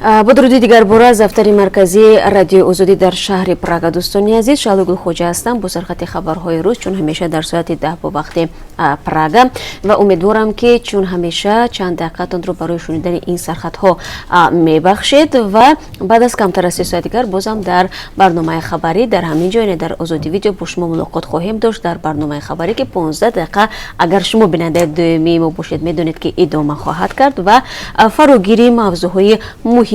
Бо дуруди дигарбора аз дафтари марказии Радиои Озодӣ дар шаҳри Прага, дӯстони азиз, Шаҳло Гулхоҷа ҳастам бо сархати хабарҳои рӯз, чун ҳамеша дар соати 10 бо вақти Прага, ва умедворам, ки чун ҳамеша чанд дақиқатонро барои шунидани ин сархатҳо мебахшед. Ва баъд аз камтар аз 3 соат дигар бозам дар барномаи хабарӣ дар ҳамин ҷо, яъне дар Озодӣ Видео, бо шумо мулоқот хоҳем дошт дар барномаи хабарӣ, ки 15 дақиқа, агар шумо бинандаи доимии мо бошед, медонед, ки идома хоҳад кард ва фарогири мавзӯъҳои муҳими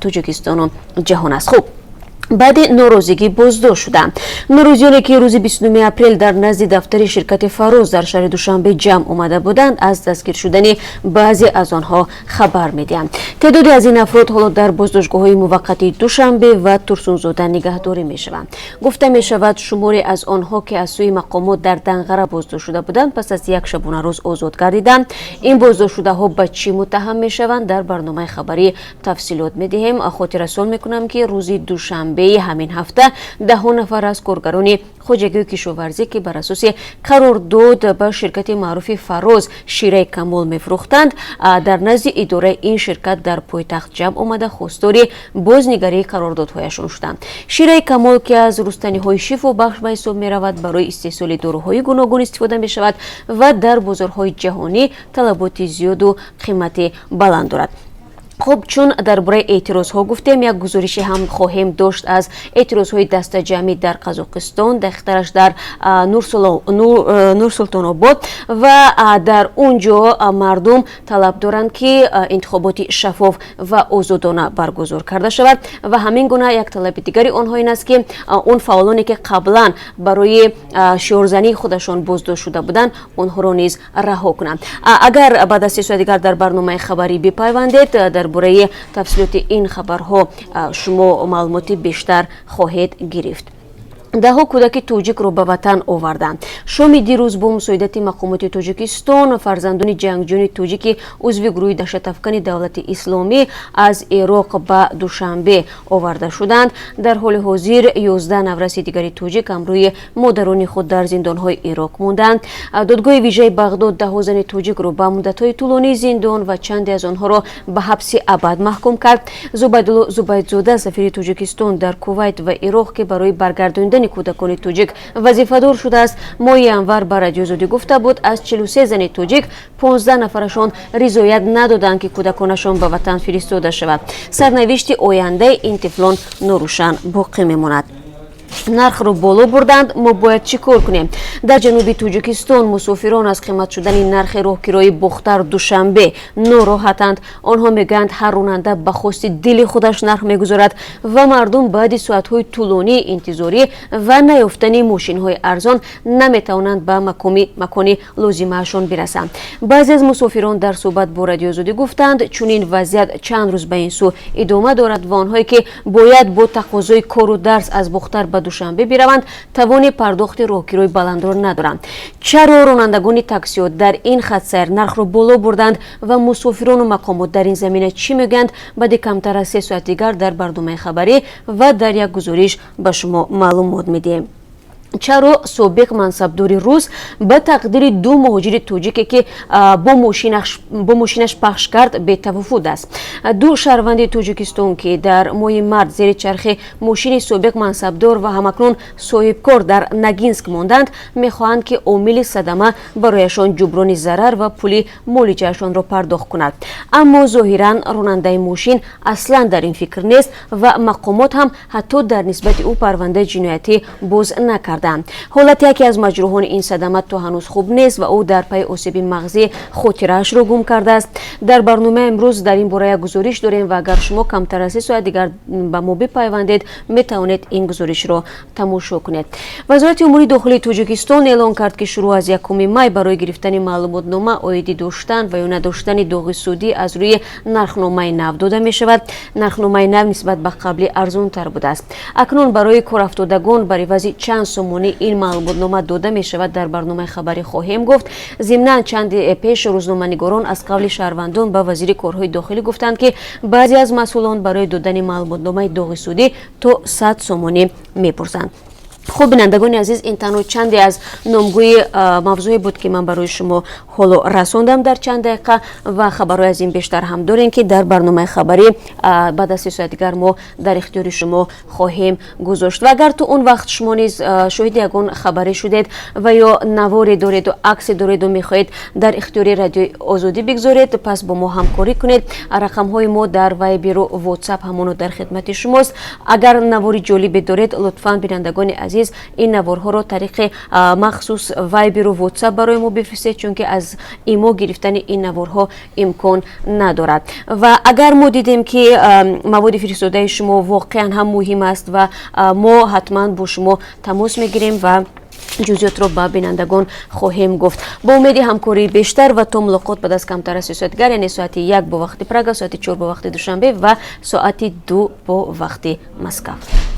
Тоҷикистону ҷаҳон аст. Хуб, баъди норозигӣ боздошт шуданд норозиёне, ки рӯзи 29 апрел дар назди дафтари ширкати «Фароз» дар шаҳри Душанбе ҷамъ омада буданд, аз дастгир шудани баъзе аз онҳо хабар медиҳанд. Теъдоде аз ин афрод ҳоло дар боздоштгоҳҳои муваққатии Душанбе ва Турсунзода нигаҳдорӣ мешаванд. Гуфта мешавад, шуморе аз онҳо, ки аз сӯи мақомот дар Данғара боздошт шуда буданд, пас аз як шабонарӯз озод гардиданд. Ин боздоштшудаҳо ба чӣ муттаҳам мешаванд, дар барномаи хабарӣ тафсилот медиҳем. Хотиррасон мекунам, ки рӯзи душанбеи ҳамин ҳафта даҳо нафар аз коргарони хоҷагии кишоварзӣ, ки бар асоси қарордод ба ширкати маъруфи «Фароз» шираи Камол мефурӯхтанд, дар назди идораи ин ширкат дар пойтахт ҷамъ омада, хостори бознигарии қарордодҳояшон шуданд. Шираи Камол, ки аз рустаниҳои шифобахш ба ҳисоб меравад, барои истеҳсоли доруҳои гуногун истифода мешавад ва дар бозорҳои ҷаҳонӣ талаботи зиёду қимати баланд дорад. Хуб, чун дар бораи эътирозҳо гуфтем, як гузорише ҳам хоҳем дошт аз эътирозҳои дастаҷамъӣ дар Қазоқистон, дақиқтараш дар Нурсултонобод, ва дар он ҷо мардум талаб доранд, ки интихоботи шаффоф ва озодона баргузор карда шавад. Ва ҳамин гуна як талаби дигари онҳо ин аст, ки он фаъолоне, ки қаблан барои шиорзании худашон боздошт шуда буданд, онҳоро низ раҳо кунанд. Агар баъд аз 3 соат дигар дар барномаи хабарӣ бипайвандед, дар бораи тафсилоти ин хабарҳо шумо маълумоти бештар хоҳед гирифт. Даҳҳо кӯдаки тоҷикро ба ватан оварданд. Шоми дирӯз бо мусоидати мақомоти Тоҷикистон фарзандони ҷангҷӯёни тоҷики узви гурӯҳи даҳшатафкани Давлати Исломӣ аз Ироқ ба Душанбе оварда шуданд. Дар ҳоли ҳозир 11 навраси дигари тоҷик ҳамрӯи модарони худ дар зиндонҳои Ироқ монданд. Додгоҳи вижаи Бағдод даҳҳо зани тоҷикро ба муддатҳои тӯлонии зиндон ва чанде аз онҳоро ба ҳабси абад маҳкум кард. Зубайдулло Зубайдзода, сафири Тоҷикистон дар Кувайт ва Ироқ, ки барои баргардондани кӯдакони тоҷик вазифадор шудааст, моҳи январ ба Радиои Озодӣ гуфта буд, аз 43 зани тоҷик 15 нафарашон ризоят надоданд, ки кӯдаконашон ба ватан фиристода шавад. Сарнавишти ояндаи ин тифлон норӯшан боқӣ мемонад. Нархро боло бурданд, мо бояд чӣ кор кунем? Дар ҷануби Тоҷикистон мусофирон аз қимат шудани нархи роҳкирои Бохтар Душанбе нороҳатанд. Онҳо мегӯянд, ҳар ронанда ба хости дили худаш нарх мегузорад ва мардум баъди соатҳои тӯлонии интизорӣ ва наёфтани мошинҳои арзон наметавонанд ба макони лозимаашон бирасанд. Баъзе аз мусофирон дар суҳбат бо Радиои Озодӣ гуфтанд, чунин вазъият чанд рӯз ба ин сӯ идома дорад ва онҳое, ки бояд бо тақозои кору дарс аз Бохтар ба Душанбе бираванд, тавони пардохти роҳкирои баландро надоранд. Чаро ронандагони таксиҳо дар ин хатсайр нархро боло бурданд ва мусофирону мақомот дар ин замина чӣ мегӯянд, баъди камтар аз 3 соат дигар дар барномаи хабарӣ ва дар як гузориш ба шумо маълумот медиҳем. Чаро собиқ мансабдори рус ба тақдири ду муҳоҷири тоҷике, ки бо мошинаш пахш кард, бетафовут аст? Ду шаҳрванди Тоҷикистон, ки дар моҳи март зери чархи мошини собиқ мансабдор ва ҳамакнун соҳибкор дар Ногинск монданд, мехоҳанд, ки омили садама барояшон ҷуброни зарар ва пули муолиҷаашонро пардохт кунад. Аммо зоҳиран ронандаи мошин аслан дар ин фикр нест ва мақомот ҳам ҳатто дар нисбати ӯ парвандаи ҷиноятӣ боз накард карданд. Ҳолати яке аз маҷрӯҳони ин садама то ҳанӯз хуб нест ва ӯ дар пайи осеби мағзӣ хотираашро гум кардааст. Дар барномаи имрӯз дар ин бора як гузориш дорем ва агар шумо камтар аз 3 соат дигар ба мо бипайвандед, метавонед ин гузоришро тамошо кунед. Вазорати умури дохилии Тоҷикистон эълон кард, ки шурӯъ аз 1 май барои гирифтани маълумотнома оиди доштан ва ё надоштани доғи судӣ аз рӯи нархномаи нав дода мешавад. Нархномаи нав нисбат ба қаблӣ арзонтар будааст. Акнун барои корафтодагон бар ивази чанд сомонӣ ин маълумотнома дода мешавад, дар барномаи хабарӣ хоҳем гуфт. Зимнан, чанде пеш рӯзноманигорон аз қавли шаҳрвандон ба вазири корҳои дохилӣ гуфтанд, ки баъзе аз масъулон барои додани маълумотномаи доғи судӣ то 100 сомонӣ мепурсанд. Хуб, бинандагони азиз, ин танҳо чанде аз номгӯи мавзӯе буд, ки ман барои шумо ҳоло расондам дар чанд дақиқа, ва хабарҳои аз ин бештар ҳам дорем, ки дар барномаи хабарӣ баъд аз 3 соат дигар мо дар ихтиёри шумо хоҳем гузошт. Ва агар то он вақт шумо низ шоҳиди ягон хабаре шудед ва ё наворе дореду, аксе дореду, мехоҳед дар ихтиёри Радиои Озодӣ бигзоред, пас бо мо ҳамкорӣ кунед. Рақамҳои мо дар Вайберу Ватсап ҳамоно дар хидмати шумост. Агар навори ҷолибе доред, лутфан, бинандагони азиз, ин наворҳоро тариқи махсус Вайберу Ватсап барои мо бифиристед, чунки аз имо гирифтани ин наворҳо имкон надорад. Ва агар мо дидем, ки маводи фиристодаи шумо воқеан ҳам муҳим аст, ва мо ҳатман бо шумо тамос мегирем ва ҷузъиётро ба бинандагон хоҳем гуфт. Бо умеди ҳамкории бештар ва то мулоқот баъд аз камтар аз 3 соат дигар, яъне соати 1 бо вақти Прага, соати 4 бо вақти Душанбе ва соати 2 бо вақти Москав.